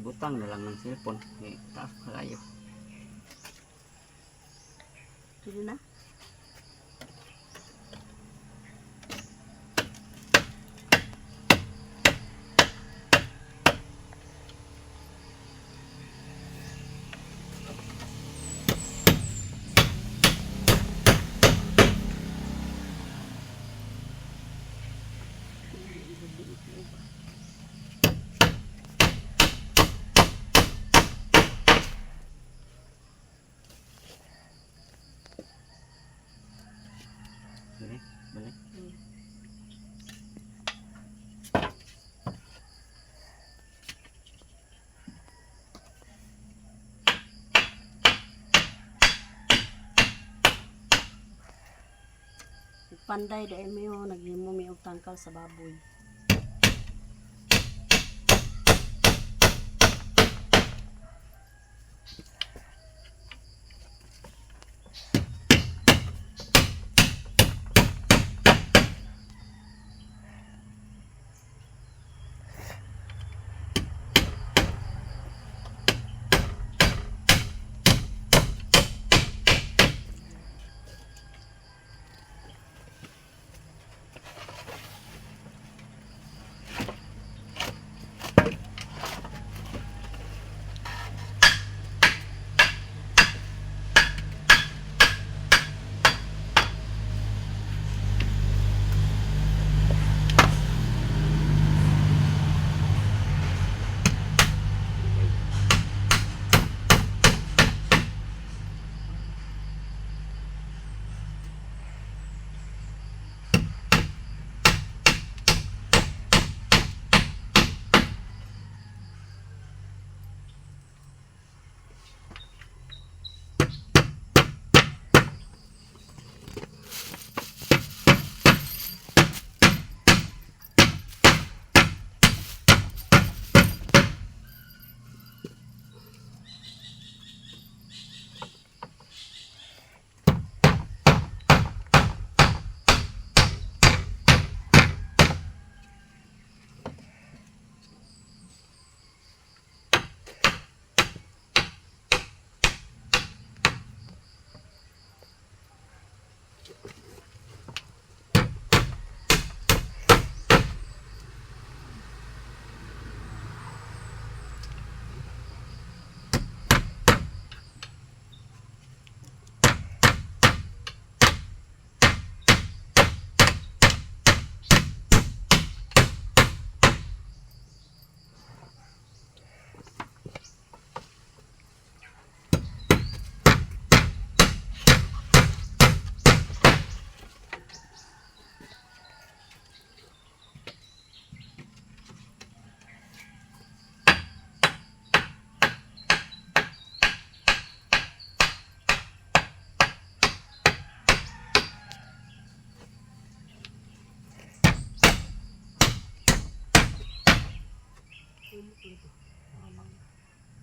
Ibutang na lang ng cellphone. Eh, taas pa kayo. Pwede na? Balik, balik. Panday dahil mi oh, naghimo mi og tangkal sa baboy.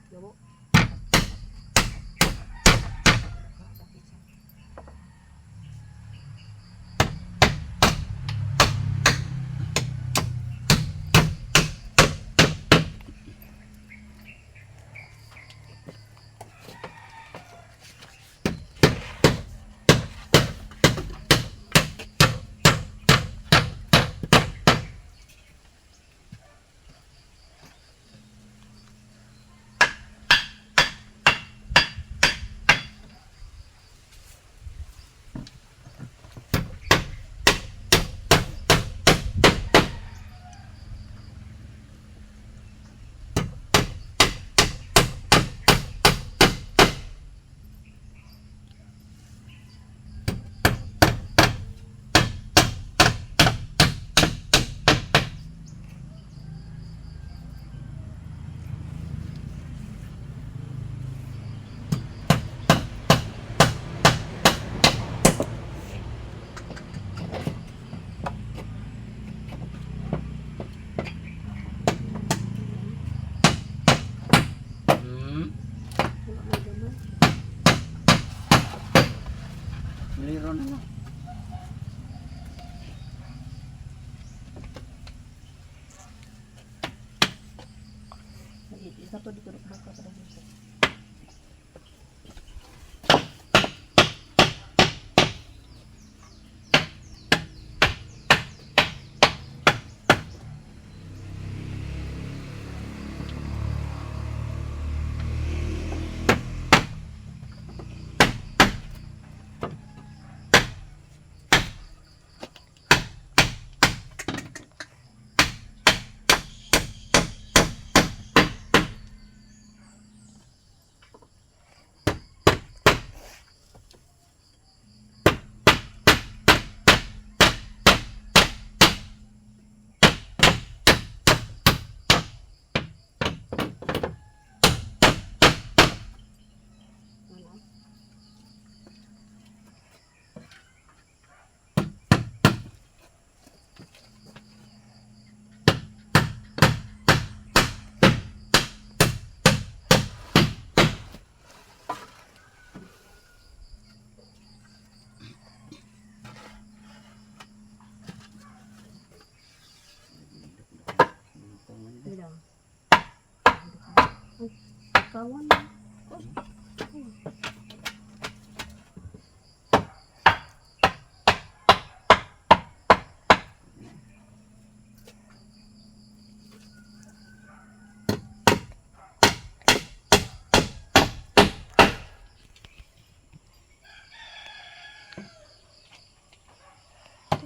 Gabo. Wala may gamay. Liro na lang. Ito Kato dito buka sa daghan. Ano? Bilang. Ay, kawan. Oh. Ay,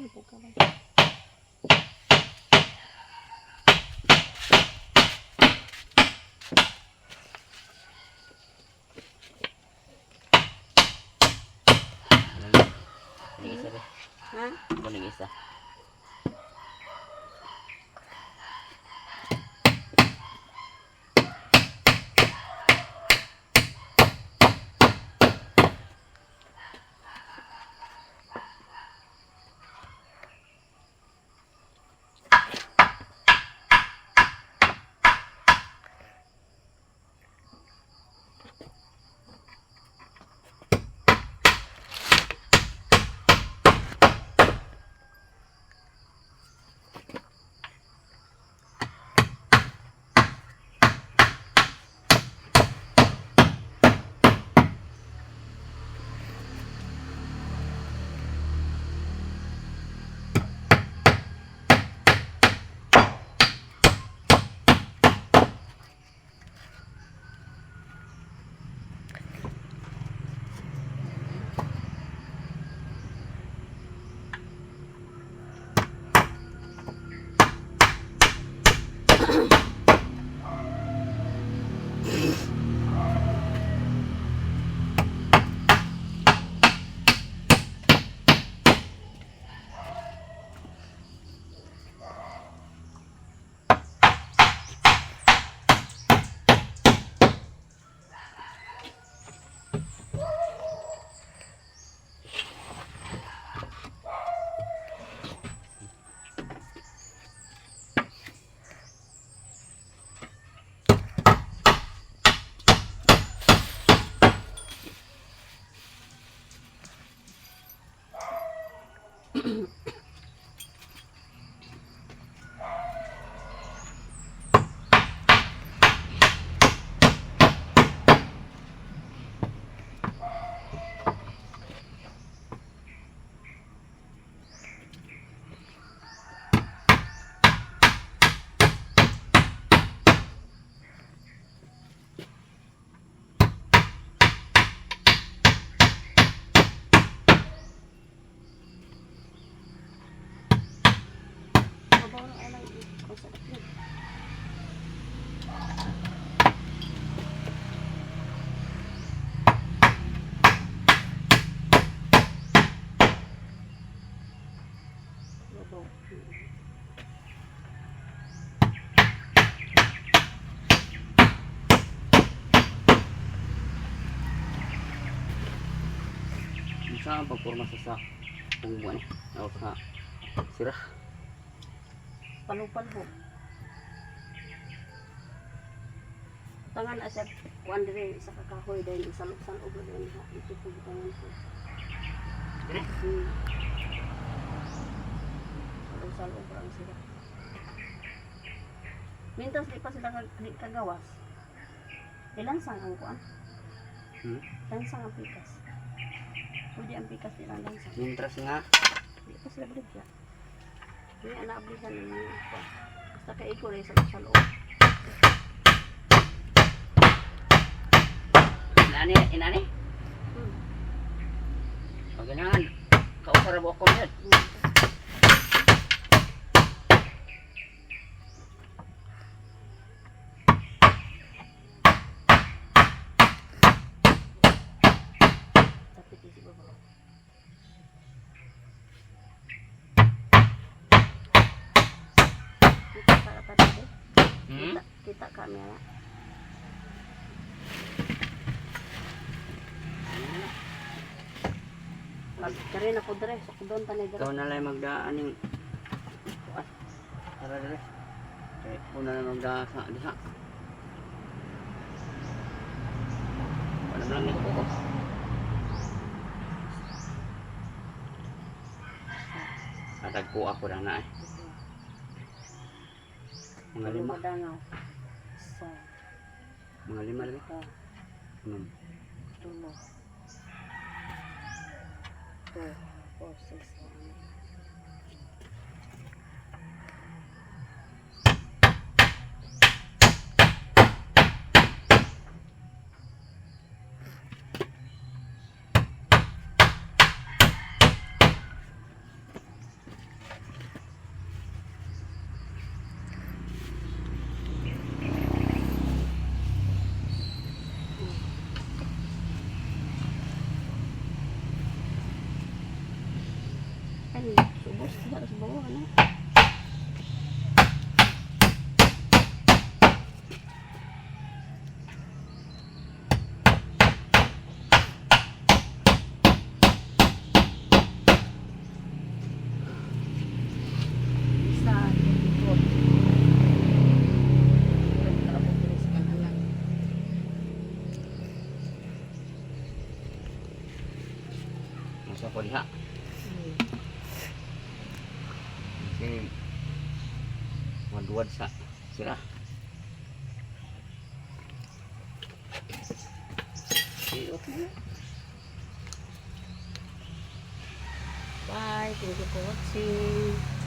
kawan. Kuning isa ba? Ha? Kuning isa. Mabaw na alay. Ang sarap yun. Mabaw. Unsa ang pagporma sa pungbuan eh? O sa sira. Palupalbo. Tangan asap kuan dire isa ka kahoy dahil isalok-salok na din ha. Ito po tangan ko. Dire? Salok-salok lang sila. Mintas di pa sila di kagawas. Ilansang ang kuan. Hmm? Lansang ang pikas. Pwede ang pikas di lang lansang. Mintras nga. Di pa sila baligya. Hindi na naablihan ng mga kuan. Basta kay iko rin sa loob. Inani, inani. Paganahan. Kausara mo ako yun. Tapit si baba. Kita ka pa dito. Hmm? Kita, kita kami na. Pag kare na ko dre, sa kudon tanay dre. Ikaw na lang magdaan yung kuan. Tara dere. Kay una na magdaan sa diha. Wala man lang ni ko. Atag ko ako na eh. Mga lima, Madangaw. Sa mga lima lima. ka tulo. 2, 4, 6, 7. Ay, subos diha sa bawah ano. Isa, 24. Kalabot diri sa kananan. Masa ko diha. Kasi maduwad sa sila. Okay, okay. Bye. Thank you for watching.